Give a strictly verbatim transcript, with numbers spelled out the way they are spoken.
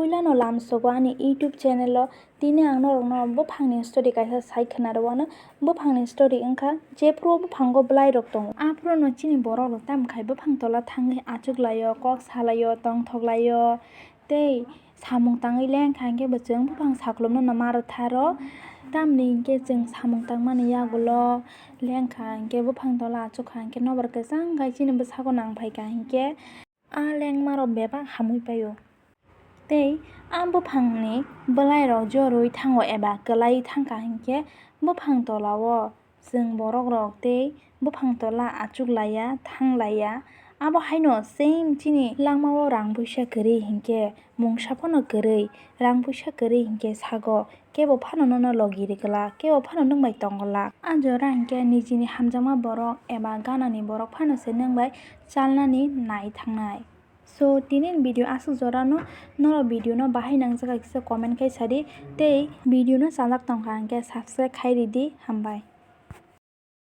Puilano lamsogo ani YouTube channel o tini ang norokno buphangni story kaisa sai khwnarwano. Buphangni story wngkha jephru buphango bwlairok tongo, aphruno chini borokrok tamkhai buphang tola thangwi achuklaio, kok salaio, tongthoklaio tei samung tangwi lengkha hinkhe bo chwng buphang saklumno no ma rwtharo. Tamni hinkhe chwng samung tangmani yagulo lengkha hinkhe buphang tola achukha hinkhe nobar kwchang khai chini bwsago nangphaikha hinkhe a lengmarok bebak hamwi paio. Tei a buphangni bwlairok jorwi thango eba kwlaiwi thangkha hinkhe buphang tolao chwng borokrok tei buphang tola achuklaiya, thanglaiya. Abo haino same chini langmao rang puisa kwrwi hinkhe mungsa phano kwrwi, rang puisa kwrwi hinkhe sago kebo phano nono logi rwgwlak, kebo phano nwng bai tongwlak. A jora hinkhe nijini hamjakma borok eba ganani borok phano se nwng bai chalnani nai thangnai. So, tini ni video aswk jorano, norok video no bahai nangjak kisa comment khai sadi, tei video no chajak tongkha hinkhe subscribe khai ridi, hambai.